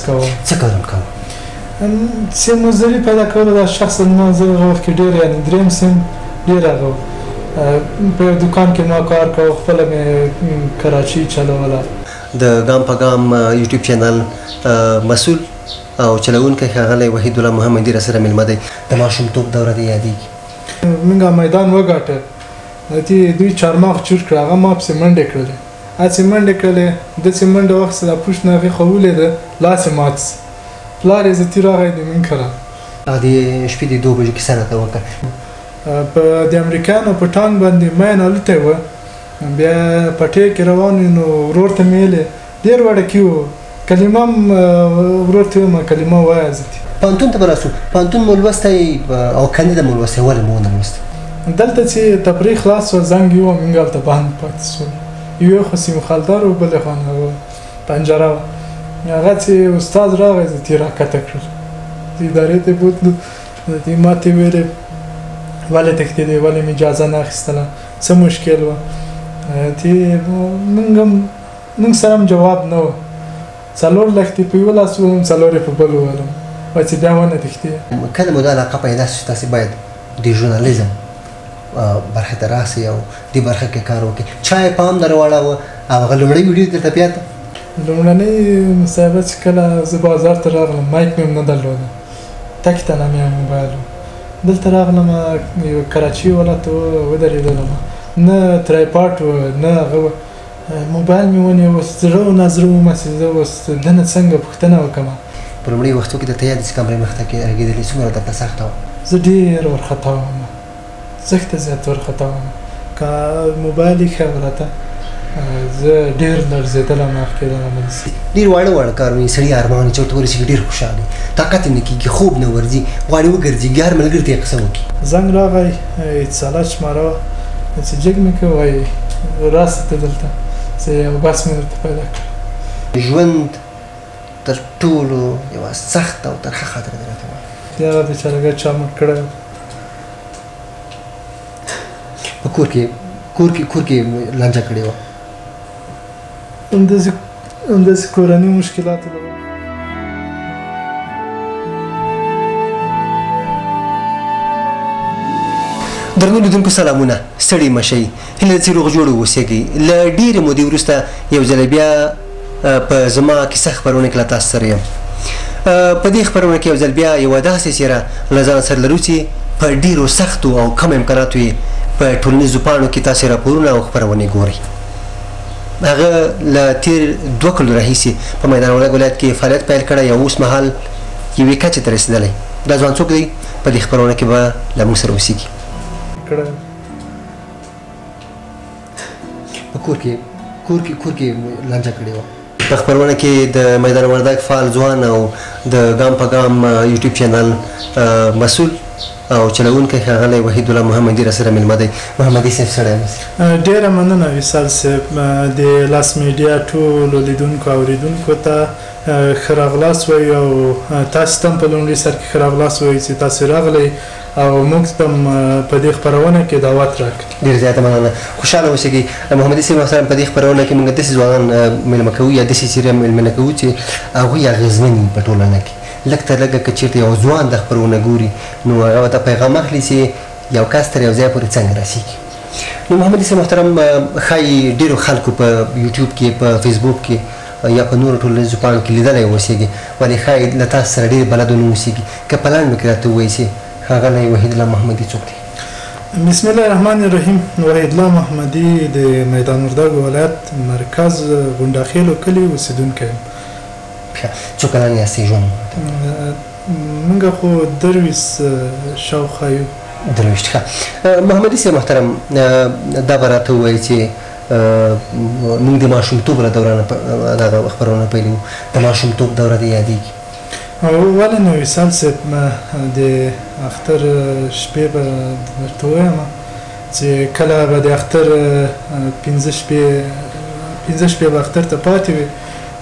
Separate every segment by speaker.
Speaker 1: کوه.
Speaker 2: څه کار مو کاوه؟
Speaker 1: چې مزدوري پیدا کولو. دا شخصاً ما زه هغه وخت کې ډېر، یعنې دریم سیم ډېر هغه په یو دکان کې ما کار کاوه، خپله مې کراچۍ چلوله.
Speaker 2: د ګام په ګام یوټیوب چینل مسول او چلوونکی ښاغلی وحیدالله محمدي را سره مېلمه دی. د ماشومتوب دوره دې یادېږي؟
Speaker 1: موږ میدان وګاټه، دوی چارماغ چور کړه، هغه ما پسې منډې کړلې، هسې منډې کړلې، داسې منډه واخیسته، دا پوښت نه هغې خو ولیده، لاس یې مات سو. پلار یې زتي راغی د موږ کره.
Speaker 2: هغه د شپې د 2 بجو کیسه راته وکړه.
Speaker 1: په د امریکایانو په ټانک باندې مین الوتی وه، بیا پټې کې روان یو، نو ورور ته مې ویلې، ډېر وړکی و، کلمه هم ورور ته ویم، کلمه وایه زتي.
Speaker 2: پوهنتون ته به راسو، پوهنتون مو لوستی او کاندیده مو لوستی، ولې مو ونه لوستی؟
Speaker 1: دلته چې تفریح خلاص سوه، زنګ یې وه، موږ هلته باندې پاتې سولو. یو خو سیم خالدار و، بلې خوا نه هغه پنجره وه. هغه چې استاد راغی، زه ترې راکښته کړل، ادارې ته یې بوتلو. دې ما ته ویلې ولې تښتېدې، ولې مې اجازه نه اخیستله، څه مشکل وه؟ تې موږ سره هم جواب نه و. 4 لښتې په یوه لاس وولم، 4 یې په بل وولم، وایي چې بیا ونه تښتې.
Speaker 2: کله مو دا علاقه پیدا شوه چې تاسې باید د ژورنالیزم برخې ته راسئ او دې برخه کې کار وکړئ؟ چا یې پام در واړاوه او هغه لومړۍ ویډیو درته په یاد ده؟
Speaker 1: لومړنۍ مصاحبه چې کله زه بازار ته راغلم، مایک مې هم نه درلوده، تک تنه مې موبایل و. دلته راغلم، یو کراچۍ والا ته ودرېدلم، نه ترایپاټ و نه هغه و، موبایل مې ونیو، زړه و نازړه وم چې زه اوس دنه څنګه پوښتنه وکړم.
Speaker 2: په لومړیو وختو کې درته یاد دي چې کمرې مخ ته کې رغېدلې، څومره درته سخته وه؟
Speaker 1: زه ډېر ورخطا وم، زښته زیات ورخطا وم. که موبایل ایښی و راته، زه ډېر لړزېدلم، مخ کېدلم.
Speaker 2: ډېر واړه واړه کارونه یې سړي ارمان چې ورته ورسېږي، ډېر خوشحال وي، طاقت یې نه کېږي، خوب نه ورځي، غواړي وګرځي، ګر ملګري ته یې قصه وکړي.
Speaker 1: زنګ راغی، اتصالات شماره وه، چې جګ مې کړ، وایي راسه ته دلته، چې یو بس مې درته پیدا کړ.
Speaker 2: ژوند تر ټولو یوه سخته او ترخه خاطره دې راته ووایه.
Speaker 1: هغه بیچارهګۍ چا مړ کړی و.
Speaker 2: په کور کې لانجه کړې وه.
Speaker 1: همداسې کورني مشکلات لرل.
Speaker 2: درنو لیدونکو سلامونه، ستړي مه شئ، هیله ده چې روغ جوړ اوسېږئ. له ډېرې مودې وروسته یو ځل بیا په زما کیسه خپرونه کې له تاسو سره یم. په دې خپرونه کې یو ځل بیا یوه داسې څېره له ځان سره لرو چې په ډېرو سختو او کم امکاناتو یې په ټولنیزو پاڼو کې تاسې راپورونه او خپرونې ګورئ. هغه له تېر 2 کلو راهیسې په میدان وردګ ولایت کې فعالیت پیل کړی او اوس مهال یوې کچې ته رسېدلی. دا ځوان څوک دی؟ په دې خپرونه کې به له موږ سره اوسېږي. په کور کې لانجه کړې وه. په خپرونه کې د میدان وردګ فعال ځوان او د ګام په ګام یوټیوب چینل مسول او چلوونکی ښاغلی وحیدالله محمدي را سره مېلمه دی. محمدي صاحب ستړی مه شئ.
Speaker 1: ډېره مننه وصال صاحب، د لاس میډیا ټولو لیدونکو اورېدونکو ته ښه راغلاست وایو او تاسې ته هم په لومړي سر کې ښه راغلاست وایو چې تاسې راغلئ او موږ ته هم په دې خپرونه کې دعوت راکړئ.
Speaker 2: ډېره زیاته مننه، خوشحاله اوسېږئ. محمدي صاحب محترم، په دې خپرونه کې موږ داسې ځوانان مېلمه کوو یا داسې څېرې مېلمه کوو چې هغوی اغېزمن وي په ټولنه کې. لږ تر لږه که چېرته یو ځوان د خپرونه ګوري نو هغه ورته پیغام اخلي چې یو کس تر یو ځای پورې څنګه رسېږي. نو محمدي صاحب محترم، ښایي ډېرو خلکو په یوټیوب کې، په فیسبوک کې یا په نورو ټولنیزو پاڼو کې لیدلی اوسېږي، ولې ښایي له تاسو سره ډېر بلد ونه اوسېږي. که په لنډو کې راته ووایي چې ښاغلی وحیدالله محمدي څوک دی؟
Speaker 1: بسم الله الرحمن الرحیم. وحیدالله محمدي د میدان وردګو ولایت مرکز غونډاخېلو کلي اوسېدونکی یم.
Speaker 2: څو کلن یاستئ ژوند؟
Speaker 1: موږ خو 23 شاوخوا یو.
Speaker 2: 23، ښه. محمدي صاحب محترم، دا به راته ووایي چې موږ د ماشومتوب له دورانه دغه خپرونه پیلوو، د ماشومتوب دوره دې یادېږي؟
Speaker 1: ولې نه وصال صاحب، د اختر شپې به درته ووایم چې کله به د اختر پنځه شپې به اختر ته پاتې وي،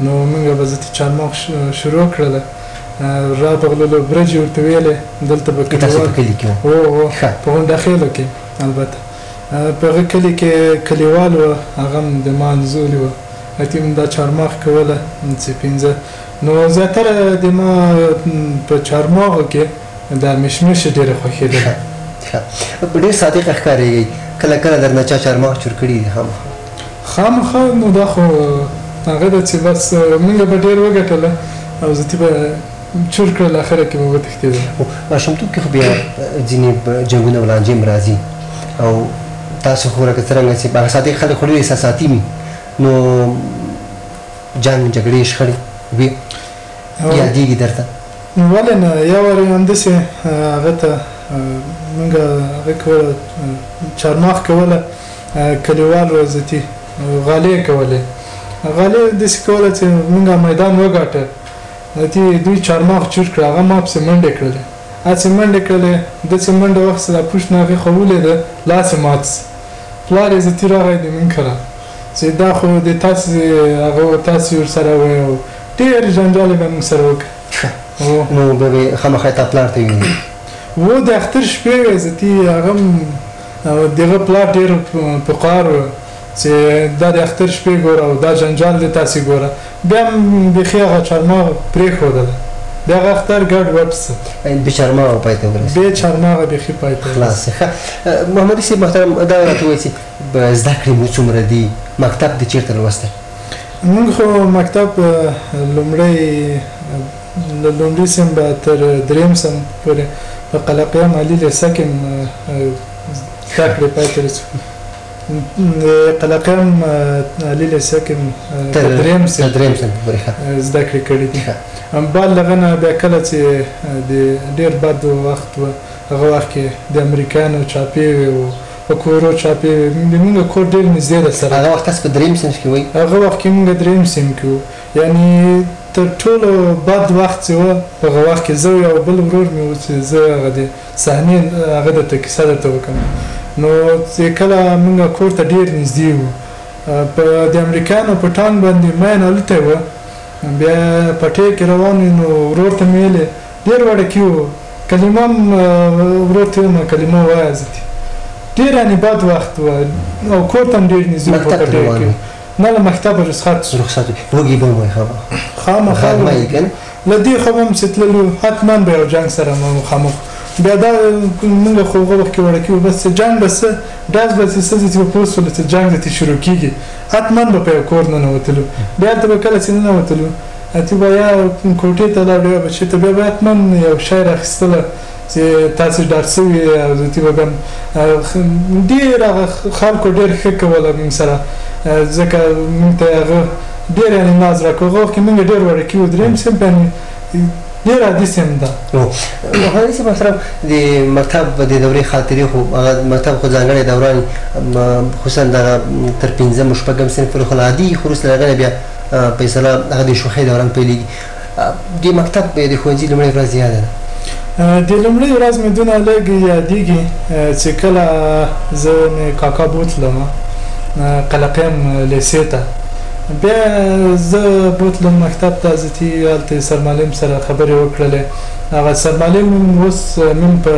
Speaker 1: نو موږ به زه ته چارماغ شروع کړله، را به غللو، برجې ورته ویلې، دلته به
Speaker 2: تاسو په کلي کې
Speaker 1: وو؟ هو، په غونډاخېلو کې. البته په هغه کلي کې کلیوال و، هغه هم د ما انځوري و، اتیم دا چارماغ کوله چې 5. نو زیاتره د ما په چارماغو کې دا مشمش ډېره خوښېدله.
Speaker 2: ښه، ډېر صادقه ښکارېږئ. کله کله درنه چا چارماغ چور کړي دي؟
Speaker 1: خامخا. نو دا خو هغه ده چې بس موږ به ډېر وګټله او زه به چور کړل، اخره کې به وتښتېدل.
Speaker 2: ماشومتوب کې خو بیا ځینې جنګونه او لانجې هم راځي، او تاسو خو لکه څرنګه چې هغه صادق خلک خو ډېر احساساتي وي، نو جنګ جګړې شخړې وي یادېږي درته؟
Speaker 1: ولې نه، یو وارې همداسې هغه ته موږ هغه کوله، چارماغ کوله، کلیوال وزتي غالۍ کولې، غالۍ داسې کوله چې موږ میدان وګاټه، دوی چارماغ چور کړه، هغه ما پسې منډې کړلې، هسې منډې کړلې، داسې منډه واخیسته، دا پوښت نه هغې خو ولیده، لاس یې مات سو. پلار یې زتي راغی د موږ کره چې دا خو د تاسې هغه تاسې ورسره وی، او ډېر جنجال یې به موږ سره وکړ.
Speaker 2: نو بیا به یې خامخا تا پلار ته ویلي
Speaker 1: و. د اختر شپې وې، زتي هغه د هغه پلار ډېر په قار و چې دا د اختر شپې ګوره او دا جنجال د تاسې ګوره. بیا هم بیخي هغه چارماغ پرېښودله، بیا هغه اختر ګډ وډ سو،
Speaker 2: بې چارماغه پای ته ورسېد،
Speaker 1: بې چارماغه بیخي پای ته
Speaker 2: خلاص. ښه محمدي صاحب محترم، دا راته ووایي چې زده کړې مو څومره دي، مکتب دې چېرته لوستی؟
Speaker 1: موږ خو مکتب لومړی له لومړي سم به تر دریم سم پورې په قلقیام عالي لیسه کې زده کړې پای ته رسېدو. د قلقیام عالي لیسه کې تر دریم
Speaker 2: سم پورې
Speaker 1: زده کړې کړې دي. بل هغه نه بیا کله چې د ډېر بد وخت و، هغه وخت کې د امریکایانو چاپې وې او په کورو چاپې وې، د موږ کور ډېر نږدې ده سره.
Speaker 2: هغه وخت تاسو په دریم صنف کې وئ؟
Speaker 1: هغه وخت کې موږ دریم صنف کې وو، یعنی تر ټولو بد وخت چې و په هغه وخت کې زه او بل ورور مې و چې زه هغه د صحنې هغه درته کیسه درته وکړم. نو چې کله موږ کور ته ډېر نږدې وو، په د امریکایانو په ټانک باندې مین الوتی و، بیا پټې کې روان وي، نو ورور ته مې ویلې ډېر وړوکی و، کلمه هم ورور ته ویم کلمه وایه زه ډېر یعنې بد وخت و او کور ته هم ډېر نږدې وو په پټې کې. نه له مکتبه رخصت شو.
Speaker 2: رخصت وږي به وئ؟
Speaker 1: خامخا
Speaker 2: غرمه یې که نه؟
Speaker 1: له دې خوا به هم چې تللو حتما به یو جنګ سره مخامخ. بیا دا موږ خو هغه وخت کې وړوکي وو، بس چې جنګ به څه ډز به چې څه چې به پوه شولو چې جنګ دې شروع کېږي، حتما به په یو کور ننوتلو. بیا هلته به کله چې ننوتلو، اتي به یا کوټې ته لاړو یا به چېرته، بیا به حتما یو شی راخیستله چې تاسې ډار سوي او زه به بیا ډېر هغه خلکو ډېر ښه کوله موږ سره، ځکه موږ ته هغه ډېر یعنې ناز راکړو. هغه وخت کې موږ ډېر وړوکي وو، دریم صنف یعنې ډېر عادي صنف ده.
Speaker 2: محمدي صاحب محترم، د مکتب د دورې خاطرې خو هغه مکتب خو ځانګړی دوران، خصوصا دغه تر پنځم شپږم صنف پورې خو عادي، خو وروسته له هغه نه بیا په اصطلاح هغه د شوخۍ دوران پیلېږي. د مکتب د ښوونځي لومړۍ ورځ یاده ده؟
Speaker 1: د لومړۍ ورځ مې دونه لږ یادېږي چې کله زه مې کاکا بوتلم قلقیم لیسې ته، بیا زه بوتلم مکتب ته، زه چې هلته سرمعلم سره خبرې وکړلې. هغه سرمعلم اوس مې په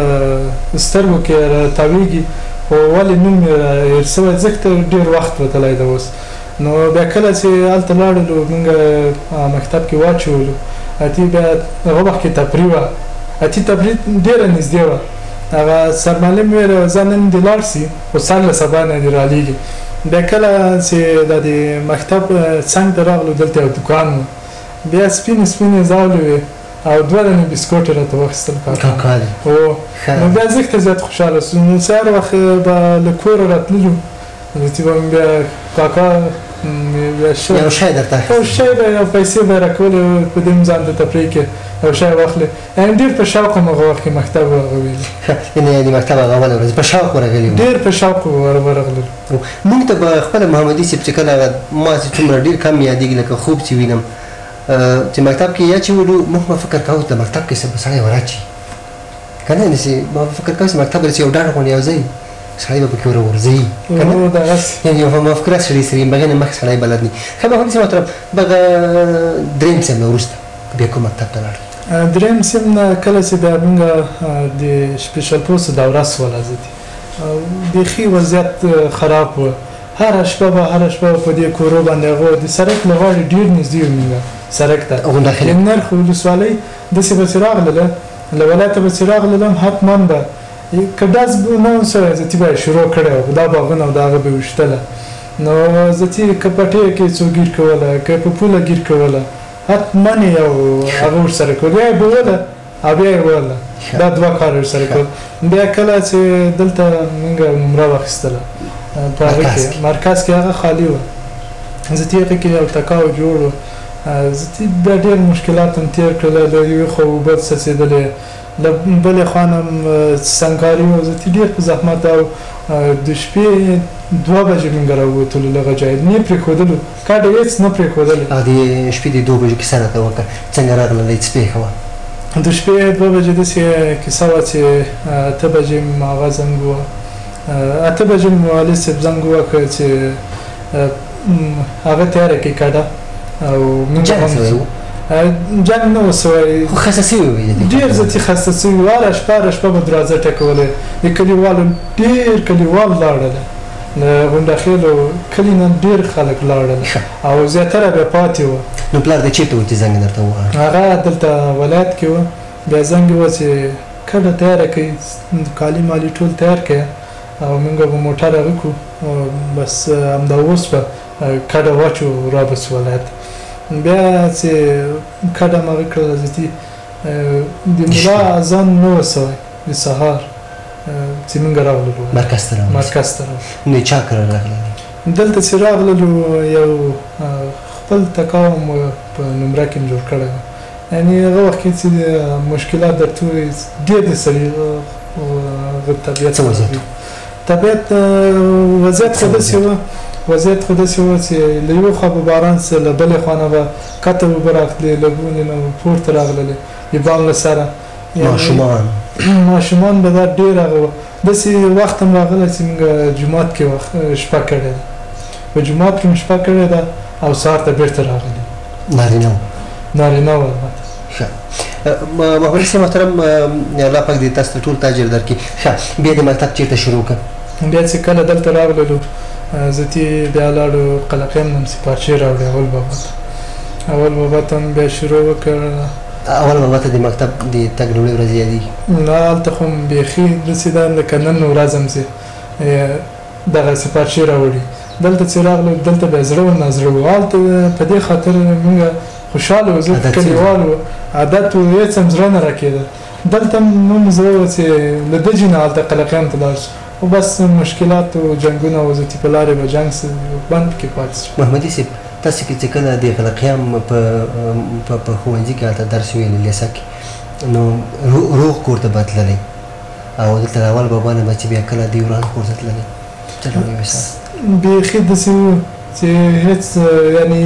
Speaker 1: سترګو کې راتاوېږي، خو ولې نوم مې هېر سوی ځکه ډېر وخت وتلی ده اوس. نو بیا کله چې هلته لاړلو موږ مکتب کې واچولو، اتي بیا هغه وخت کې تفریح وه، اتي تفریح ډېره نږدې وه. هغه سرمعلم ویل زه نن دې لاړ سي خو سر له سبا نه دې رالیږي. بیا کله چې دا د مکتب څنګ ته راغلو، دلته یو دوکان و، بیا سپینې سپینې ځاولې وې او دوه دانې بسکوټ یې راته واخیستل
Speaker 2: کاکا.
Speaker 1: هو، نو بیا زښته زیات خوشحاله سو. نو چې هر وخت به له کوره راتللو، چې به مې بیا کاکا
Speaker 2: یو شی درته
Speaker 1: یو شی به یو پیسې به یې راکولې، په دې ځان د تفریح کې یو شی واخلې. یعنې ډېر په شوق مو هغه وخت کې مکتب هغه ویلي.
Speaker 2: یعنې د مکتب هغه اوله ورځ په شوق ورغلي وو؟
Speaker 1: ډېر په شوق ورغللو.
Speaker 2: موږ ته به خپله محمدي صاحب چې کله هغه ما چې څومره ډېر کم یادېږي، لکه خوب چې وینم چې مکتب کې یا چې ولو، موږ به فکر کوو د مکتب کې څه به سړی وراچي که نه، داسې ما به فکر کوو چې مکتب به یو ډاډ غوندې یو ځای سړی به پکې ورغورځوي که نه، یعنې یو مفکوره سړي سړي بغیر نه مخکې سړی بلد نه. ښه محمدي صاحب محترم، دغه دریم صنف نه وروسته بیا کوم مکتب ته لاړ؟
Speaker 1: دریم صنف نه کله چې بیا موږ د سپیشل پوسټ دوره سوله، زه بیخي وضعیت خراب و، هره شپه به په دې کورو باندې هغه د سړک له غاړې ډېر نږدې وو موږ سړک ته د نرخ ولسوالۍ داسې به چې راغلله له ولایته به چې راغللم حتما به که ډز نه و سوی زتي به یې شروع کړی وه، دا باغونه او د هغه به یې ویشتله. نو زتي که پټیو کې څوک ګیر کوله که په پوله ګیر کوله حتما یې یو هغه ورسره کول، یا یې بوله او بیا یې وله، دا دوه کاره ورسره کول. بیا کله چې دلته موږ نمره واخیستله په هغه کې مرکز کې هغه خالي وه، زتي هغه کې یو تکاو جوړ و. زتي بیا ډېر مشکلات هم تېر کړل، له یوې خوا اوبه څڅېدلې، له بلې خوا نه هم سنګکاري وه. زتي ډېر په زحمت او د شپې 2 بجې موږ راووتلو له هغه ځایه، نه پرېښودلو، کډه هېڅ نه پرېښودلې.
Speaker 2: هغه د شپې د 2 بجو کیسه راته وکړه، څنګه راغللې، څه پېښه وه؟
Speaker 1: د شپې 2 بجې داسې کیسه وه چې 8 بجې مې هغه زنګ ووهه، 8 بجې مې والي صاحب زنګ ووهه چې هغه تیاره کړي کډه. او موږ هم جنګ نه و سوی،
Speaker 2: خو خسته سوي وي،
Speaker 1: ډېر زیاتي خسته سوي وو. هره شپه به دروازه ټکولې، د کلیوالو ډېر کلیوال لاړل، له غونډخېلو کلي نه ډېر خلک لاړل او زیاتره بیا پاتې وو.
Speaker 2: نو پلار دې چېرته و چې زنګ درته ووهه؟
Speaker 1: هغه دلته ولایت کې و. بیا زنګ یې وه چې کډه تیاره کړئ، کالي مالي ټول تیار کړئ او موږ به موټر هغه کړو، بس همدا اوس به کډه واچو را به سو ولایت. بیا چې کډه مې هغه کړله، زتي د ملا اذان نه و سوی د سهار چې موږ راغللو
Speaker 2: مرکز ته
Speaker 1: راغلو.
Speaker 2: نو چا کره راغللې؟
Speaker 1: دلته چې راغللو یو خپل تکاو مو په نمره کې جوړ کړی و. یعنې هغه وخت کې چې مشکلات درته ډېر د سړي هغه طبیعت
Speaker 2: څه وضعیت و؟
Speaker 1: طبیعت وضعیت خو داسې و، وضعیت خو داسې و چې له یوې خوا به باران سه، له بلې خوا نه به کته اوبه راغلې، له ونې نه به پورته راغللې د بام له سره. ماشومان به دا ډېر هغه وه. داسې وخت هم راغلی چې موږ جومات کې شپه کړې ده، په جومات کې مې شپه کړې ده او سهار ته بېرته راغلي.
Speaker 2: نارینه و؟
Speaker 1: نارینه و البته.
Speaker 2: ښه محمدي صاحب محترم، الله پاک دې تاسو ته ټول ته اجر درکړي. ښه بیا د مکتب چېرته شروع کړه؟
Speaker 1: بیا چې کله دلته راغللو زتي بیا لاړو قلقیم نم سپارچې راوړې اول بابا ته، اول بابا ته هم بیا شروع وکړه.
Speaker 2: اول بابا ته د مکتب د تګ لومړۍ ورځ یادېږي؟
Speaker 1: نه، هلته خو هم بیخي داسې ده لکه نن ورځ هم چې دغه سپارچې راوړي. دلته چې راغلو دلته بیا زړه و نه زړه و. هلته په دې خاطر موږ خوشحاله وو، ځکه کلیوال وو، عادت و، هېڅ هم زړه نه راکېده. دلته هم زړه و چې له دجې نه هلته قلقیان ته لاړ شو، خو بس مشکلات و جنګونه و، زه چې په لارې به جنګ سي بند پکې پاتې شو.
Speaker 2: محمدي صاحب، تاسو کې چې کله د قلقیام په ښوونځي کې هلته درس ویلې لیسه کې، نو روغ کور ته به تللی او دلته د اول بابا نه به چې بیا کله د وران کور ته تللی، څه ډول یو احساس؟
Speaker 1: بیخي داسې و چې هېڅ، یعنې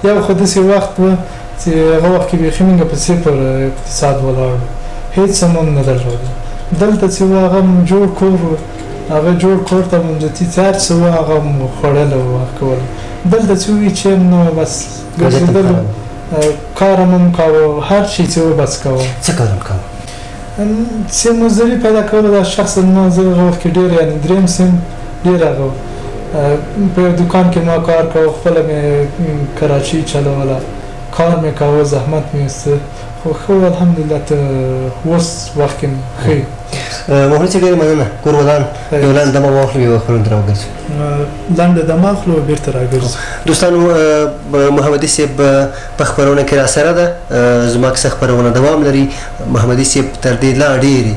Speaker 1: یو خو داسې وخت و چې هغه وخت کې بیخي موږ په صفر اقتصاد ولاړ وو، هېڅ هم نه درلودل. دلته چې و هغه هم جوړ کور و، هغه جوړ کور ته مو چې هر څه و هغه مو خوړل او هغه کول. دلته چې وي چې نو بس ګرځېدلو، کار هم کاوه، هر شي چې و بس کاوه.
Speaker 2: څه کار هم کاوه؟
Speaker 1: چې مزدوري پیدا کوله دا شخصاً ما زه هغه وخت کې ډېر، یعنې دریم سیم ډېر هغه په یو دوکان کې ما کار کاوه، خپله مې کراچۍ چلوله، کار مې کاوه، زحمت مې ایسته، خو ښه و الحمدلله. ته اوس وخت کې ښه یو.
Speaker 2: محمد صاحب ډېره مننه، کور ودان. یو لنډه دمه واخلو، یو خپرونې ته راوګرځو.
Speaker 1: لنډه دمه اخلو او بېرته راګرځو.
Speaker 2: دوستانو، محمدي صاحب په خپرونه کې راسره ده، زما کیسه خپرونه دوام لري. محمدي صاحب تر دې لا ډېرې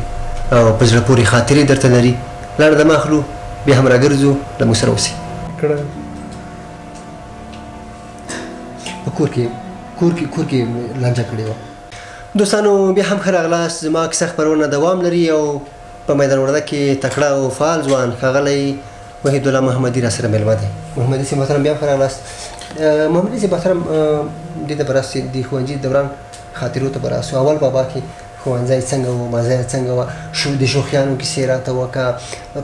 Speaker 2: او په زړه پورې خاطرې درته لري. لنډه دمه اخلو، بیا هم راګرځو، له موږ سره اوسئ.
Speaker 1: کړه.
Speaker 2: په کور کې کور کې لانجه کړې وه. دوستانو، بیا هم ښه راغلاست. زما کیسه خپرونه دوام لري او په میدان وردګ کې تکړه او فعال ځوان ښاغلی وحیدالله محمدي را سره مېلمه دی. محمدي صاحب محترم، بیا هم ښه راغلاست. محمدي صاحب محترم، دې ته به راسو، د ښوونځي دوران خاطرو ته به راسو. اول بابا کې ښوونځی څنګه و، مزه یې څنګه وه، د شوخیانو کیسې راته وکړه،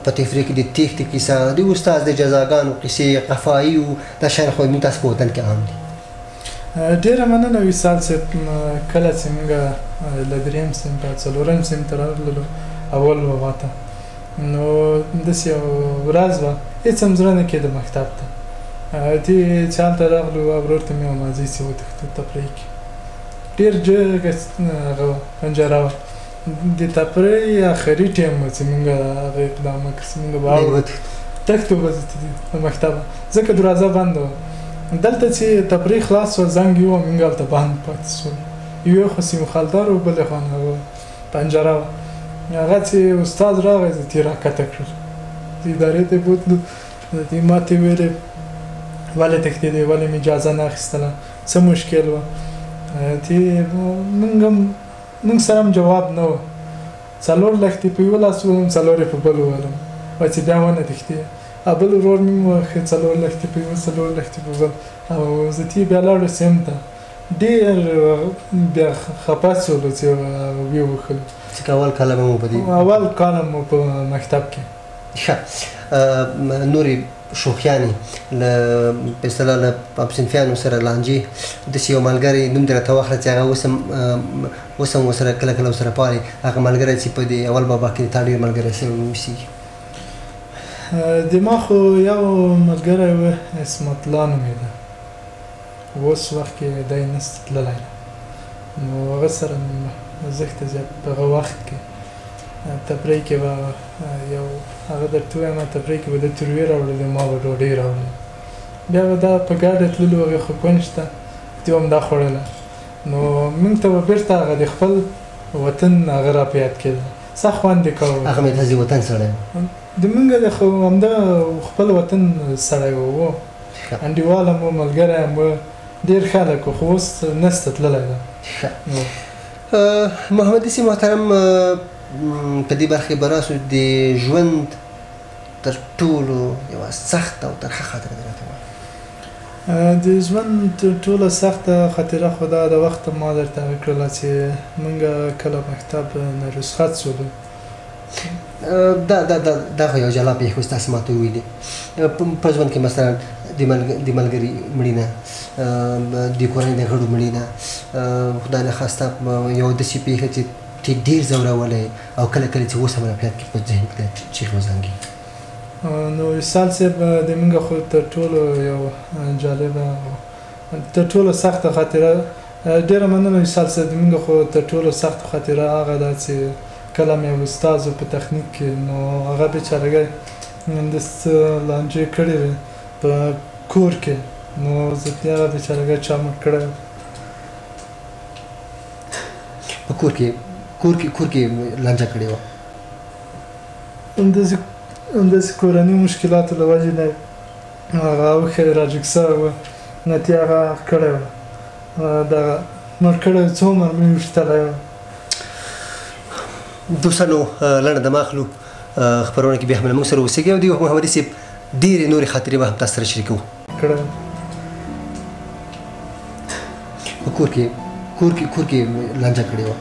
Speaker 2: په تفریح کې د تېښتې کیسه، د استاد د جزاګانو کیسې، قفایي و، دا شیان خو موږ تاسو په وطن کې عام دي.
Speaker 1: ډېره مننه وصال صاحب. کله چې موږ له دریم صنفه څلورم صنف ته راغللو اول بابا ته، نو داسې یو ورځ وه، هېڅ هم زړه نه کېده مکتب ته. دې چې هلته راغلو، ورور ته مې وویل ځئ چې وتښتو تفریح کې. ډېر جګه هغه وه پنجره وه. د تفریح اخري ټیم و چې مونږ هغه اقدام وکړ چې مونږ به تښتو به له مکتبه، ځکه دروازه بنده وه. دلته چې تفریح خلاص شوه، زنګ یې ووه، مونږ هلته بند پاتې شولو. یوې خوا سیم خالدار و، بلې خوا نه هغه پنجره وه. هغه چې استاد راغی، زه ترې راکښته کړل، ادارې ته یې بوتلو. دې ما ته ویلې ولې تښتېدې، ولې مې اجازه نه اخیستله، څه مشکل وه؟ تی مونږ هم مونږ سره هم جواب نه و. څلور لښتې په یوه لاس وولم، څلور یې په بل وولم، وایي چې بیا ونه تښتې. بل ورور مې وواهه، څلور لښتې په یوه، څلور لښتې په بل. او زه تی بیا لاړو سیم ته، ډېر بیا خفه شولو چې ویې وښلو.
Speaker 2: چې اول کال مو په دې
Speaker 1: اول کال مو په مکتب کې.
Speaker 2: ښه، نورې شوخیانې له په اصطلاح له همصنفیانو سره لانجې، داسې یو ملګری نوم دې راته واخله چې هغه اوس هم ورسره کله کله ورسره پالې، هغه ملګری چې په دې اول بابا کې تا ډېر ملګری سوی اوسېږي؟
Speaker 1: د ما خو یو ملګری و، عصمت الله نومېده. اوس وخت کې دی نسته، تللی ده. نو هغه سره زښته زیات په هغه وخت کې تفریح کې به یو هغه درته ووایم، تفریح کې به ده تروې راوړلې، ما به ډوډۍ راوړله. بیا به دا په ګډه تللو، هغې خو کونج ته دې هم دا خوړله. نو موږ ته به بېرته هغه د خپل وطن هغه را په یاد کېده، سخت خوند یې کاوه.
Speaker 2: هغه مې تاسې وطن سړی و؟
Speaker 1: د موږ د خو همدا خپل وطن سړی و، انډیوال هم و، ملګری هم و، ډېر ښه هلک و، خو اوس نسته، تللی ده.
Speaker 2: ښه، محمدي صاحب محترم، په دې برخه کې به راسو. د ژوند تر ټولو یوه سخته او ترخه خاطره دې راته ووایه.
Speaker 1: د ژوند تر ټولو سخته خاطره خو دا د وخته ما درته هغه کړله چې موږ کله مکتب نه رخصت شولو.
Speaker 2: دا دا دا دا خو یو جلا پېښه وه چې تاسې ما ته وویلې. په ژوند کې مثلا د ملګري مړینه، د کورنۍ د غړو مړینه، خدای نخواسته یو داسې پېښه چې ډېر ځورولی او کله کله چې اوس هم راپیاد کې په ذهن کې چیغې وزانګي.
Speaker 1: نو وصال صاحب، د موږ خو تر ټولو یو جالبه تر ټولو سخته خاطره، ډېره مننه وصال صاحب، د موږ خو تر ټولو سخته خاطره هغه ده چې کله مې استاد په تخنیک کې، نو هغه بیچارهګی داسې لانجې کړې وې په کور کې، نو زه هغه بیچارهګی چا مړ کړی.
Speaker 2: په کور کې کور کې لانجه کړې وه؟
Speaker 1: همداسې کورني مشکلاتو له وجې نه هغه اوښی راجګ سوی و، نتي هغه کړی وه، دغه مړ کړی و، څو مرمۍ ویشتلی وه.
Speaker 2: دوستانو لنډه دمه اخلو، خپرونه کې بیا هم له موږ سره اوسېږئ او د محمدي صاحب ډېرې نورې خاطرې به هم تاسو سره شریکوو.
Speaker 1: کړی
Speaker 2: په کور کې کور کې کور کې لانجه کړې وه.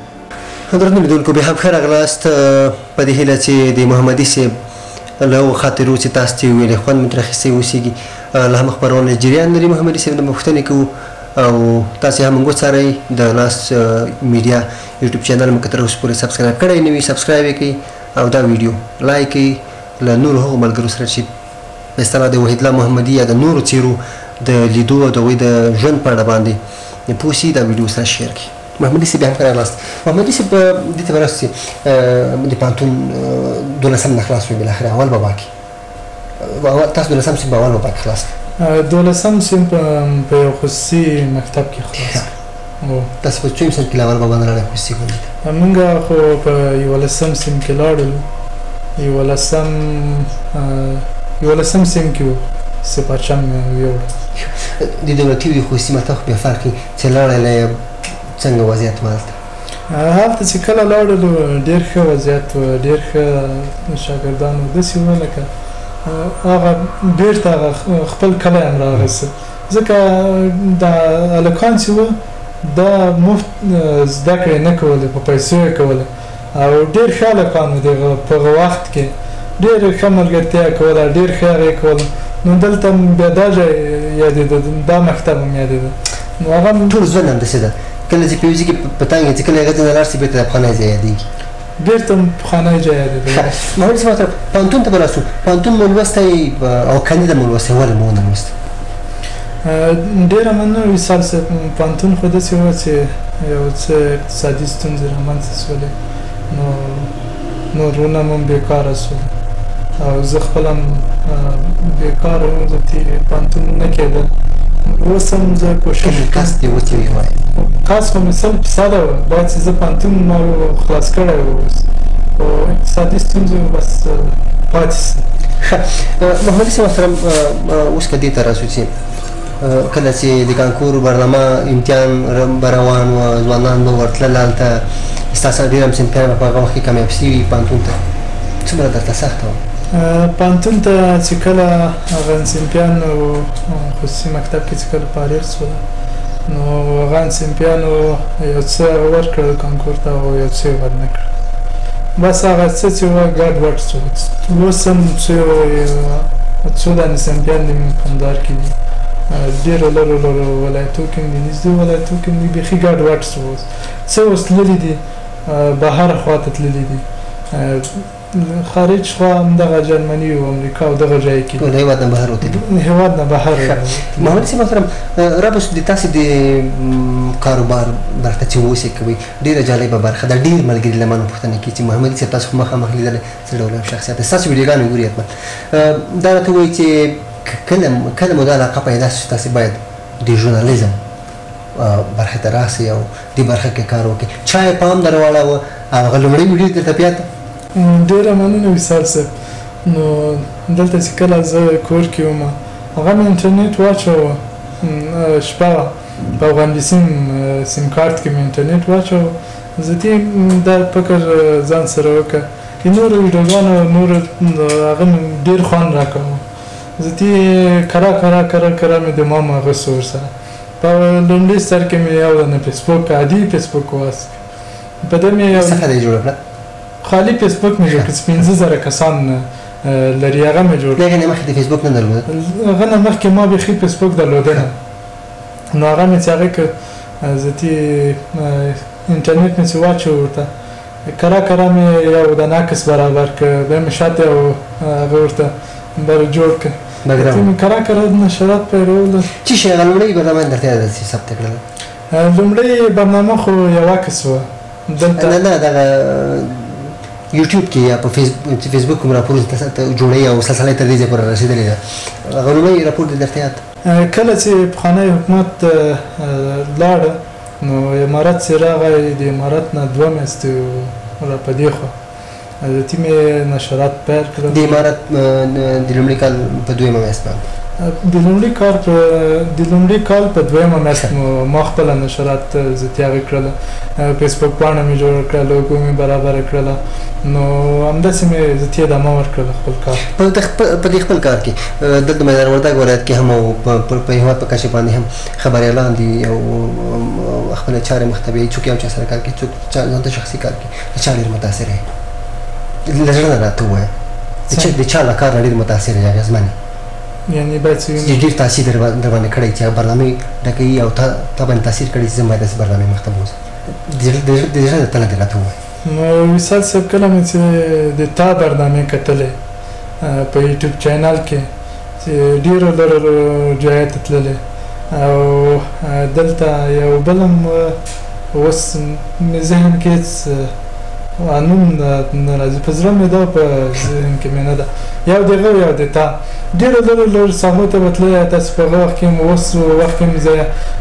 Speaker 2: درنو لیدونکو بیا هم ښه راغلاست. په دې هیله چې د محمدي صاحب له هغو خاطرو چې تاسو ته یې وویلې خوند مو ترې اخیستی اوسېږي. له هم خپرونه جریان لري. محمدي صاحب نه پوښتنې کوو او تاسې هم موږ وڅارئ. د لاس میډیا یوټیوب چینل مو که تر اوسه پورې subscribe کړی نه وي، subscribe یې کړئ او دا ویډیو like کړئ له نورو هغو ملګرو سره چې په اصطلاح د وحیدالله محمدي یا د نورو څېرو د لیدو او د هغوی د ژوند په اړه باندې پوه سي، دا ویډیو سره share کړئ. محمدي صاحب بیا هم ښه راغلاست. محمدي صاحب دې ته به راسو چې د پوهنتون دولسم نه خلاص شوې، بالاخره اول بابا کې تاسو دولسم صنف اول بابا کې خلاص کړ؟
Speaker 1: دولسم صنف په یو خصوصي مکتب کې خلاص کړ.
Speaker 2: تاسو په څویم صنف کې له اول بابا نه لاړئ خصوصي ښوونځي ته؟
Speaker 1: موږ خو په یولسم صنف کې لاړلو، یولسم صنف کې وو سپارچم یوړل.
Speaker 2: د دولتي او خصوصي مکتب خو بیا فرق وي، چې لاړی له څنګه وضعیت و هلته؟
Speaker 1: هلته چې کله لاړلو ډېر ښه وضعیت و، ډېر ښه شاګردان وو، داسې وه لکه هغه بېرته هغه خپل کلی هم راغسته، ځکه دا هلکان چې وو دا مفت زده کړې نه کولې، په پیسو یې کولې او ډېر ښه هلکان وو. دغه په هغه وخت کې ډېر ښه ملګرتیا کوله، ډېر ښه هغه یې کوله. نو دلته بیا دا ځای یادېده، دا مکتب هم یادېده. نو هغه
Speaker 2: ټول ژوند همداسې ده، کله چې په یو ځای کې په تنګ یې چې کله هغه ځای نه لاړ شي بېرته د افغانۍ ځای یادېږي.
Speaker 1: بیرته پخوانی ځای یادېده.
Speaker 2: محمد صاحب محترم، پوهنتون ته به راسو. پوهنتون مو لوستی او کاندیده مو لوستی، ولې مو ونه لوستی؟
Speaker 1: ډېره مننه وصال صاحب. پوهنتون خو داسې وه چې یو څه اقتصادي ستونزې رامنځته سولې، نو نورونه مو بېکاره سول او زه خپل هم بېکاره وم، زه پوهنتون نه کېده. اوس هم زه کوشش
Speaker 2: کوم کس دې اوس یې وایي؟
Speaker 1: کس خو مې 100% وه، باید چې زه پوهنتون ما خلاص کړی و اوس، خو اقتصادي ستونزې بس پاتې سه.
Speaker 2: ښه محمدي صاحب محترم، اوس که دې ته راسو چې کله چې د کانکور برنامه امتحان به روان و، ځوانان به ورتلل هلته، ستا سره ډېر همصنفیان به په هغه وخت کې کامیاب سوي پوهنتون ته، څومره درته سخته وه؟
Speaker 1: پوهنتون ته چې کله هغه همصنفیان خصوصي مکتب کې چې کله فارغ سول، نو هغه همصنفیانو یو څه هغه ورکړل کانکور ته او یو څه یې ورنه کړل. بس هغه څه چې وه ګډ وډ سو. اوس هم څو دانې صنفیان دي کندهار کې دي، ډېرو لرو لرو ولایتو کې هم دي، نږدې ولایتو کې هم دي، بیخي ګډ وډ سو. اوس څه اوس تللي دي، بهر خوا ته تللي دي، خارج خوا همدغه جرمني او امریکا او دغه ځای کې
Speaker 2: ټول هېواد نه بهر وتلي،
Speaker 1: هېواد نه بهر.
Speaker 2: محمد صاحب محترم، را به د تاسې د کاروبار برخه چې اوس یې کوئ، ډېره جالبه برخه ده. ډېر ملګري له ما نه پوښتنه کوي چې محمدي صاحب تاسو خو مخامخ لیدلی، څه ډول شخصیت دی، ستاسو ویډیوګانې ګوري حتما. دا راته ووایي چې کله مو دا علاقه پیدا شوه چې تاسې باید د ژورنالیزم برخې ته راسئ او دې برخه کې کار وکړئ؟ چا یې پام در واړاوه او هغه لومړۍ ویډیو درته په یاد ده؟
Speaker 1: ډېره مننه وصال صاحب. نو دلته چې کله زه کور کې وم، هغه مې انټرنیټ واچوه، شپه وه، په افغان بي سیم سیم کارت کې مې انټرنیټ واچوه. زه دې دا فکر ځان سره وکړه د نورو ویډیوګانو نورو هغه مې ډېر خوند راکاوه. زه دې کرا کرا کرا کرا مې د مام هغه سو ورسره. په لومړي سر کې مې یو دانه فیسبوک، عادي فیسبوک واست، په دې مې یو
Speaker 2: صفحه دې جوړه کړه؟
Speaker 1: خالي فیسبوک مې جوړ کړ چې 5000 کسان لري، هغه مې جوړ کړ.
Speaker 2: هغې نه مخکې د فیسبوک نه درلوده؟
Speaker 1: هغه نه مخکې ما بیخي فیسبوک درلوده نه. نو هغه مې چې هغه که زه تې انټرنیټ مې چې واچوه ورته، کرا کرا مې یو دانه عکس برابر کړ، بیا مې شاته یو هغه ورته بر جوړ کړ. مې کرا کرا نشرات پیلول.
Speaker 2: څه شی هغه لومړۍ برنامه درته یاده چې ثبت کړله؟
Speaker 1: لومړۍ برنامه خو یو عکس وه دلته.
Speaker 2: نه نه، دغه یوټیوب کې یا په فیسبوک کوم راپور جوړوي او سلسله تر دې ځایه پورې رسېدلې ده، هغه لومړی راپور دې درته یاد؟
Speaker 1: کله چې پخوانی حکومت لاړه، نو امارت چې راغی، د امارت نه 2 میاشتې را په دې خوا ذاتي مې نشرات پیل کړل.
Speaker 2: د امارت د لومړي کال په دویمه میاشت باندې؟
Speaker 1: د لومړي کال په دویمه میاشت ما خپله نشرات ذاتي هغه کړله، فیسبوک پاڼه مې جوړه کړه، لوګو مې برابره کړله، نو همداسې مې ذاتي ادامه ورکړله خپل کار.
Speaker 2: په دې خپل کار کې دلته میدان وردګ ولایت کې هم او په هېواد په کچه باندې هم خبریالان دي او خپله چارې مخته بیایي، څوک یو چا سره کار کوي، څوک ځان ته شخصي کار کوي، له چا ډېر متاثر یې؟ له زړه نه راته ووایه، د چا له کار نه ډېر متاثر یې، اغېزمن یې؟
Speaker 1: یعنی باید
Speaker 2: چې ډېر تاثیر در باندې کړی چې هغه برنامې ډکوي او تا باندې تاثیر کړی چې زه باید داسې برنامې مخته بوځم، د زړه له تله دې راته ووایه.
Speaker 1: نو وصال صاحب، کله مې چې د تا برنامې کتلې په یوټیوب چینل کې چې ډېرو لرو ځایو ته تللې، او دلته یو بل هم اوس مې ذهن کې هېڅ نوم نه راځي، په زړه مې ده، په ذهن کې مې نه ده، یو د هغه یو د تا، ډېرو لرو لرو ساحو ته به تللی، تاسې په هغه وخت کې هم اوس وخت کې هم زه،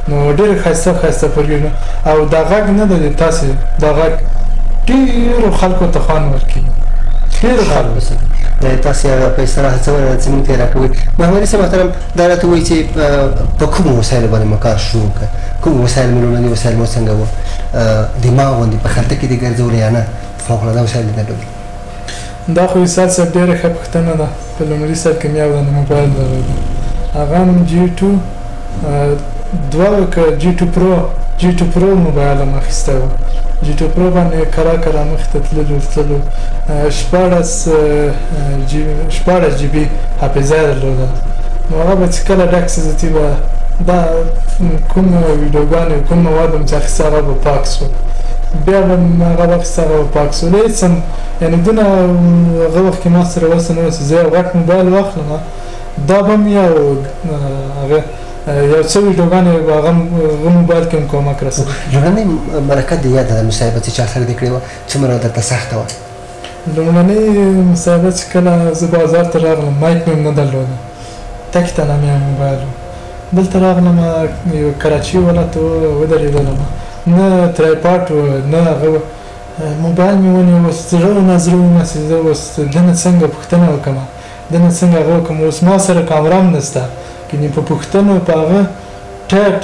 Speaker 1: نو ډېر ښایسته ښایسته پروګرامونه، او دا غږ نه ده د تاسې، دا غږ ډېرو خلکو ته خوند ورکوي، ډېرو خلکو.
Speaker 2: تاسې هغه په اصطلاح څه چې موږ ته یې راکوئ. محمدي صاحب محترم، دا راته ووایي چې په کومو وسایلو باندې مو کار شروع کړ، کوم وسایل مو لومړني وسایل مو څنګه وو، دماغ غوندې په خلطه کې دې ګرځولی یا نه، فوقالعاده وسایل دې درلودل؟
Speaker 1: دا خو وصال صاحب ډېره ښه پوښتنه ده. په لومړي سر کې مې یو دانه موبایل درلود، هغه هم جي 2 دوه که جي 2 پرو، جي 2 پرو موبایل هم اخیستی و. جي 2 پرو باندې کرا کرا مخې ته تللو تللو، 16 جي بي حافظه یې درلوده. نو هغه به چې کله ډک سي، ذاتي به دا کوم ویډیوګانې کوم مواد هم چې اخیسته هغه به پاک سو. بیا به مې هغه واخیست، هغه به پاک سو. هېڅ هم یعنې دونه هغه وخت کې ما سره وسه نه وه چې زه یو غټ موبایل واخلم، دا به مې یو هغه یو څه ویډیوګانې به هغه موبایل کې هم کومک رسوي.
Speaker 2: لومړنۍ مرکه دې یاده ده، مصاحبه چې چا سره دې کړې وه، څومره درته سخته وه؟
Speaker 1: لومړنۍ مصاحبه چې کله زه بازار ته راغلم، مایک مې هم نه درلوده، تک تنه مې موبایل و. دلته راغلم، یو کراچي والا ته ودرېدلم، نه ترایپاټ و نه هغه، موبایل مې ونیو. اوس زړه نه زړه وم چې زه اوس دنه څنګه پوښتنه وکړم، دنه څنګه هغه وکړم، اوس ما سره کامره هم نشته، یعنې په پوښتنو په هغه ټیټ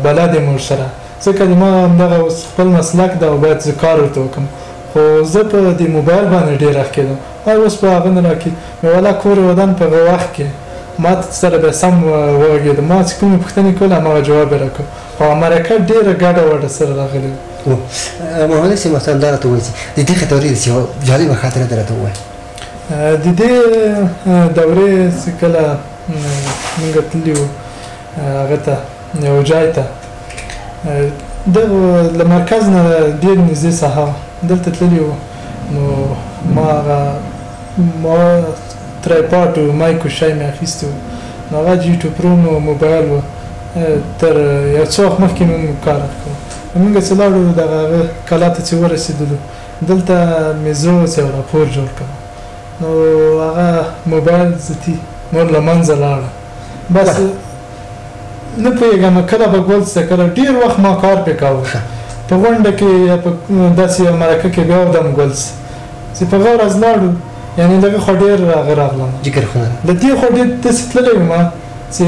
Speaker 1: بلد یم ورسره، ځکه د ما همدغه اوس خپل مسلک ده او باید زه کار ورته وکړم. خو زه په دې موبایل باندې ډېر اخ کېدم، اوس په هغه نه راکې مې والا کور ودان. په هغه وخت کې ما سره بیا سم وغږېدم، ما چې کومې پوښتنې کولې هماغه جواب یې راکړ، خو مرکه ډېره ګډه وډه سره راغلې وه.
Speaker 2: محمد صاحب محترم، دا راته ووایه چې د دې دورې داسې یوه جالبه خاطره دې راته ووایه.
Speaker 1: د دې دورې چې کله موږ تللي وو هغه ته یو جای ته، دغه له مرکز نه ډېر نږدې ساحه وه، دلته تللي وو. نو ما هغه ما ترایپاټ و مایک و شی مې اخیستی و، نو هغه جي 2 پرو مو موبایل و، تر یو څه وخت مخکې مې موږ کار کوو. موږ چې لاړو دغه هغه کلا ته چې ورسېدلو، دلته مې زړه و چې یو راپور جوړ کړم، نو هغه موبایل زتي نور له منځه لاړه. بس نه پوهېږم کله به ګل څه کله ډېر وخت ما کار پرې کاوه، په غونډه کې یا په داسې یوه مرکه کې بیا ودم ګل څه چې په هغه ورځ لاړو، یعنې لږه خو ډېر هغه راغلم،
Speaker 2: جګرخونه
Speaker 1: له دې خو ډېر داسې تللی وم چې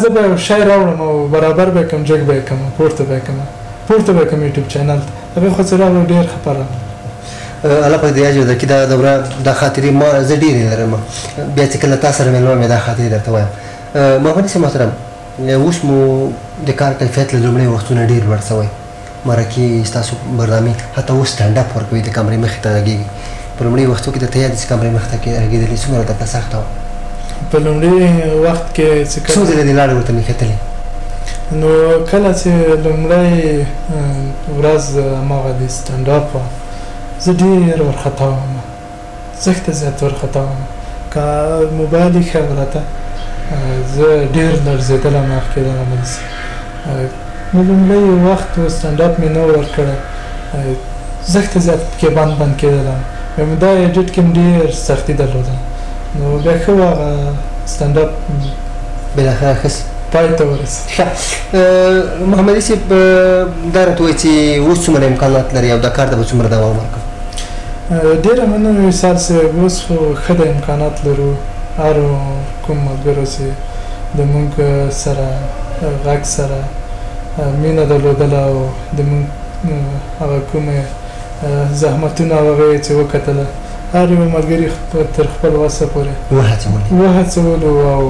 Speaker 1: زه به یو شی راوړم او برابر به یې کړم، جګ به یې کړم، پورته به یې کړم، پورته به یې کړم یوټیوب چینل ته. هغې خو چې راغلو ډېر خفه راغلم.
Speaker 2: الله پاک دې اجر درکړي. دا دوره دا خاطرې ما زه ډېرې لرم، بیا چې کله تا سره مېلمه مې دا خاطرې درته وایم. محمد صاحب محترم، اوس مو د کار کیفیت له لومړیو وختونه ډېر لوړ سوی، مرکې ستاسو برنامې حتی اوس سټنډ اپ ورکوي، د کمرې مخې ته غږېږي. په لومړیو وختو کې درته یاد دي چې کمرې مخې ته غږېدلې، څومره درته سخته وه؟
Speaker 1: په لومړي وخت کې چې
Speaker 2: څو ځلې دې لاړې ورته نښتلې؟
Speaker 1: نو کله چې لومړی ورځ هماغه د سټنډ اپ وه، زه ډېر ورخطا وم، زښته زیات ورخطا وم، که موبایل یې ښه و راته زه ډېر لړزېدلم، اخ کېدلم داسې. نو لومړی وخت و سټنډ اپ مې نه و ورکړی، زښته زیات پکې بند بند کېدلم، دا ایډیټ کې مې ډېر سختي درلوده. نو بیا ښه و هغه سټنډ اپ
Speaker 2: بالاخره ښه
Speaker 1: پای ته ورسېد.
Speaker 2: ښه محمدي صاحب، دا راته ووایه چې اوس څومره امکانات لري او دا کار ته به څومره دوام ورکړو؟
Speaker 1: ډېره مننه وصال صاحب، اوس خو ښه د امکانات لرو، هر کوم ملګرو چې د موږ سره غږ سره مینه درلودله او د موږ هغه کومې زحمتونه او هغه یې چې وکتله، هر یو ملګري تر خپل وسه پورې وهڅولو او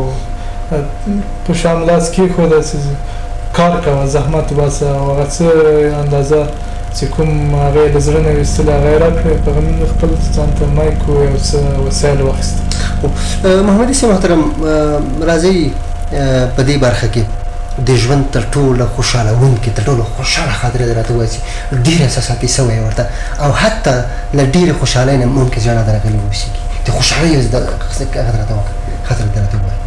Speaker 1: په شاملاس کېښوده چې کار کوه، زحمت وباسه او هغه څه اندازه چې کوم هغه یې له زړه نه ویستلې هغه یې راکړې، په هغه موږ خپل ځان ته مایک او یو څه وسایل واخیستل.
Speaker 2: محمدي صاحب محترم، راځئ په دې برخه کې د ژوند تر ټولو خوشحالوونکې، تر ټولو خوشحاله خاطره دې راته ووایه چې ډېر احساساتي سوی ورته او حتی له ډېرې خوشحالۍ نه ممکن ژړا درغلې واوسېږي، د خوشحالۍ یو هغه راته وکړه، خاطره دې راته ووایه.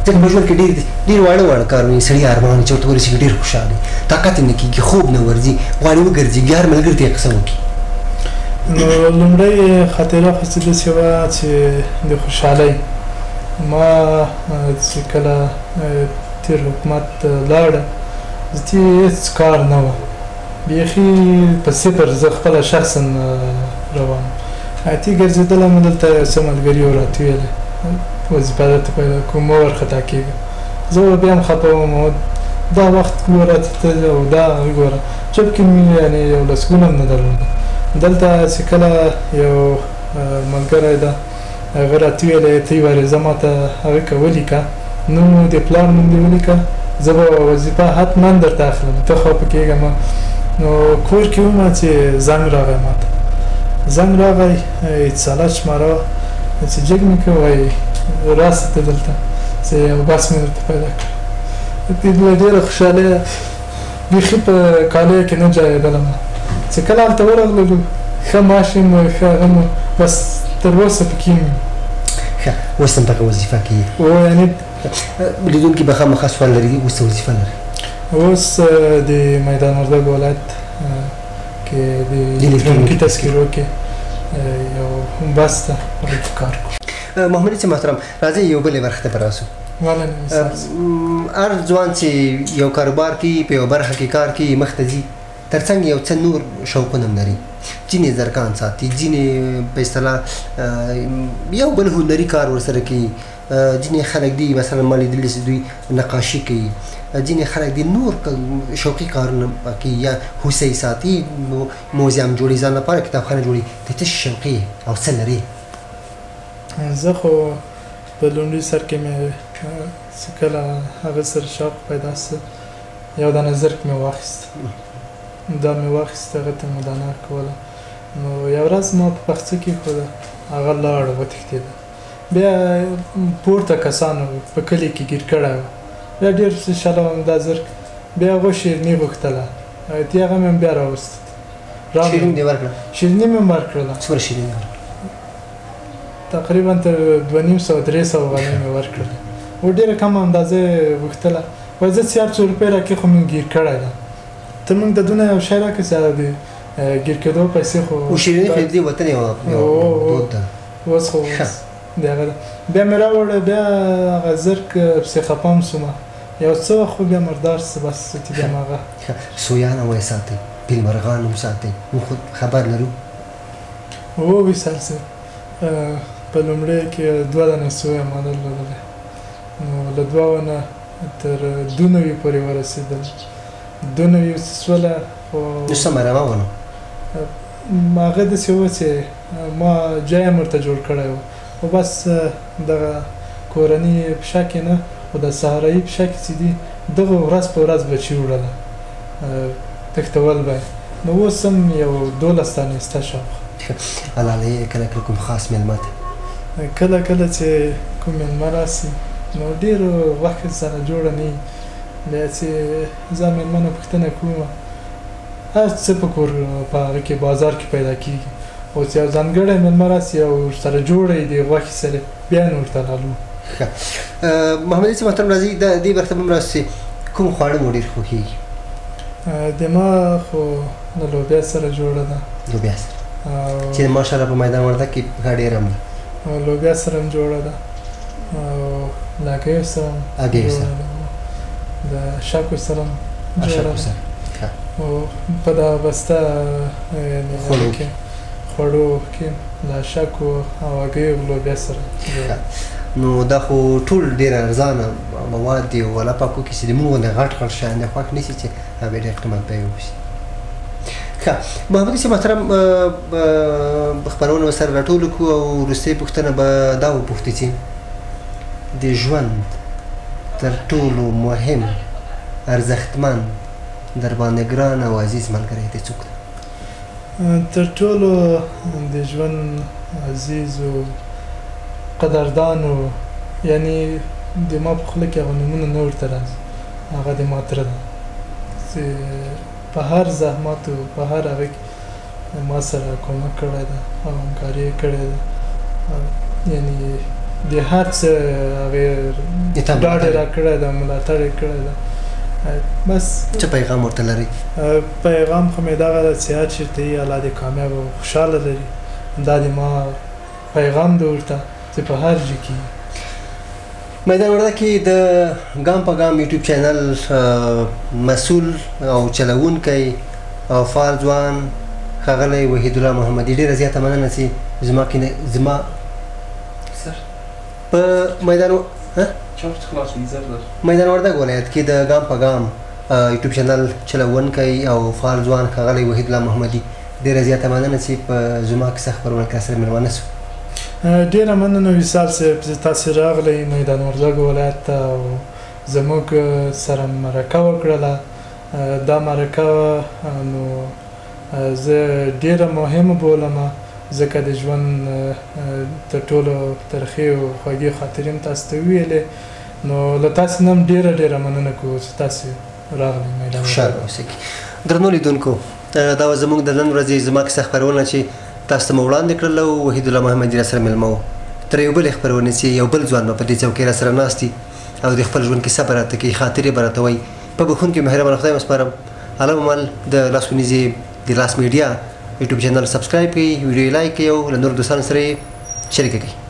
Speaker 2: ځکه په ژوند کې ډېر ډېر واړه واړه کارونه سړي ارمان چې ورته ورسېږي ډېر خوشحال وي، طاقت یې نه کېږي، خوب نه ورځي، غواړي وګرځي، هر ملګري ته یې قصه وکړي.
Speaker 1: نو لومړی خاطره خو چې داسې وه چې د خوشحالۍ، ما چې کله تېر حکومت لاړه زه هېڅ کار نه وه، بیخي په صفر زه خپله شخصا روان اتي ګرځېدلم، دلته یو څه ملګري راته ویلې وظیفه درته پیدا کوم، مه ورخطا کېږه. زه به بیا هم خفه وم، دا وخت ګوره ته او دا ګوره، جب کې مې یعنې یو لسګونه هم نه درلوده. دلته چې کله یو ملګری ده هغه راته ویلې ته یوه عریضه ما ته هغه که ولیکه، نوم د پلار نوم دې ولیکه، زه به وظیفه حتما درته اخلم، ته خفه کېږه مه. نو کور کې وم چې زنګ راغی، ماته زنګ راغی، اتصالات شماره وه، چې جګ مې کړ، وایي راسه ته دلته چې یو بس مې درته پیدا کړ. له ډېره خوشحالۍ بیخي په کالیو کې نه ځایېدلم. چې کله هلته ورغللو ښه معاش یې مو، ښه هغه مو، بس تر اوسه پکې یم.
Speaker 2: ښه، اوس هم دغه وظیفه کې یې؟
Speaker 1: هو، یعنې
Speaker 2: لیدونکي به خامخا سوال لري، اوس څه وظیفه لري؟
Speaker 1: اوس د میدان وردګو ولایت کې د الکترونیکي تذکرو کې یو بس ده، هلته کار کوم.
Speaker 2: محمدي صاحب محترم، راځئ یو بلې برخې ته به راسو. هر ځوان چې یو کاروبار کوي، په یوه برخه کې کار کوي، مخته ځي، ترڅنګ یو څه نور شوقونه هم لري. ځینې زرکان ساتي، ځینې په اصطلاح یو بل هنري کار ورسره کوي، ځینې خلک دي مثلا ما لیدلي چې دوی نقاشي کوي، ځینې خلک دي نور شوقي کارونه کوي، یا هوسۍ ساتي، موزیم جوړوي ځان لپاره، کتابخانه جوړوي. ته څه شوقي او څه لرې؟
Speaker 1: زه خو په لومړي سر کې مې چې کله هغه سره شوق پیدا سو، یو دانه زرک مې واخیست، دا مې واخیست، هغه ته مې دانه کوله. نو یو ورځ ما په پخڅه کې کېښوده، هغه لاړ وتښتېده. بیا پورته کسانو په کلي کې ګیر کړی و، بیا ډېر څه شله وم دا زرک. بیا هغو شیرني غوښتله، تی هغه مې هم بیا راوست.
Speaker 2: شیرني دې ورکړه؟
Speaker 1: شیرني مې هم ورکړله.
Speaker 2: څومره شیرني ورکړه؟
Speaker 1: تقریبا تر 250 300 غالۍ مې ورکړلې، و ډېره کمه اندازه یې غوښتله. وایي زه چې هر څو روپۍ راکړې خو مونږ ګیر کړی ده، ته مونږ د دونه یو شی راکړه چې هغه د ګیر کېدو پیسې خو
Speaker 2: او شیریني خو دې وطن یو دود ده.
Speaker 1: اوس خو د هغه ده. بیا مې راوړه، بیا هغه زرک پسې خفه هم سومه یو څه وخت، خو بیا مردار سو، بس چې بیا مې هغه
Speaker 2: سویان هم وایي ساتئ، پیلمرغان هم ساتئ، موږ خو خبر لرو.
Speaker 1: هو وصال صاحب، په لومړی کې دوه دانې سویه ما درلودلې، نو له دوه نه تر 92 پورې ورسېدل. 92 سوله خو
Speaker 2: نو سمه رمه وه. نو
Speaker 1: هغه داسې وه چې ما جای هم ورته جوړ کړی و، خو بس دغه کورني پښه کې نه، خو د صحرایي پښه کې چې دي دغه ورځ په ورځ بچي وړله، تښتول به یې. نو اوس هم یو 12 دانې شته شاوخوا.
Speaker 2: حلالې یې کله کله کوم خاص مېلمه ته؟
Speaker 1: کله کله چې کوم مېلمه راسي نو ډېرو غوښې سره جوړه نه وي، بیا چې زه مېلمه نه پوښتنه کوم، هر څه په کور په هغه کې بازار کې پیدا کېږي، خو چې یو ځانګړی مېلمه راسي او ورسره جوړه یې د غوښې سره، بیا نو ورته حلالوو.
Speaker 2: ښه، محمدي صاحب محترم، راځئ د دې برخې ته به هم راسو چې کوم خواړه مو ډېر خوښېږي؟
Speaker 1: د ما خو له لوبیا سره جوړه ده.
Speaker 2: لوبیا سره چې ماشاءالله په میدان وردګ کې ښه ډېره هم ده.
Speaker 1: لوبیا سره هم جوړه ده، او له هګیو سره هم
Speaker 2: هګیو سره،
Speaker 1: د شکو سره هم جوړه ده. او په دغه بسته
Speaker 2: خوړو
Speaker 1: کې خوړو کې له شکو او هګیو لوبیا سره جوړه.
Speaker 2: نو دا خو ټول ډېر ارزانه مواد دي، ولا پاکو کې چې د موږ غوندې غټ غټ شیان دي خوښ نه شي چې هغه ډېر قیمت به یې وشي. ښه، محمدي صاحب محترم، خپرونه به سره راټولو کړو او وروستۍ پوښتنه به دا وپوښتو چې د ژوند تر ټولو مهم، ارزښتمن، در باندې ګران او عزیز ملګری دی څوک دی؟
Speaker 1: تر ټولو د ژوند عزیز او قدردان و، یعنی د ما په خوله کې هغه نومونه نه ورته راځي، هغه د ما تره ده چې په هر زحمت او په هر هغه کې ما سره کومک کړی ده او همکاري یې کړې ده، یعنی د هر څه هغې ډاډ یې راکړی ده، ملاتړ یې کړی ده. بس
Speaker 2: څه پیغام ورته لرئ؟
Speaker 1: پیغام خو مې دغه ده چې هر چېرته یې الله دې کامیاب او خوشحاله لري، دا د ما پیغام دی ورته چې په هر ځای کې.
Speaker 2: میدان وردګ کې د ګام په ګام یوټیوب چینل مسول او چلوونکی او فعال ځوان ښاغلی وحیدالله محمدي، ډېره زیاته مننه چې زما کې زما په میدان میدان وردګ ولایت کې د ګام په ګام یوټیوب چینل چلوونکی او فعال ځوان ښاغلی وحیدالله محمدي، ډېره زیاته مننه چې په زما کیسه خپرونه کې راسره مېلمانه سو.
Speaker 1: ډېره مننه وصال صاحب چې تاسې راغلئ میدان وردګو ولایت ته او زموږ سره مرکه وکړله. دا مرکه نو زه ډېره مهمه بولم، ځکه د ژوند تر ټولو ترخې او خوږې خاطرې هم تاسو ته وویلې. نو له تاسې نه هم ډېره ډېره مننه کوو چې تاسې راغلې میدان.
Speaker 2: خوشحاله اوسئ. درنو لیدونکو، دا وه زموږ د نن ورځې زما کیسه خپرونه چې تاسو ته مو وړاندې کړله او وحیدالله محمدي راسره مېلمه و. تر یو بلې خپرونې چې یو بل ځوان به په دې څوکۍ راسره ناست وي او د خپل ژوند کیسه به راته کوي، خاطرې به راته وایي. په بښونکي مهربانه خدای مو سپارم. عالم مل د لاس ونیزې د لاس میډیا یوټیوب چینل سبسکرایب کړئ، ویډیو یې لایک کړئ او له نورو دوستانو سره یې شریکه کړئ.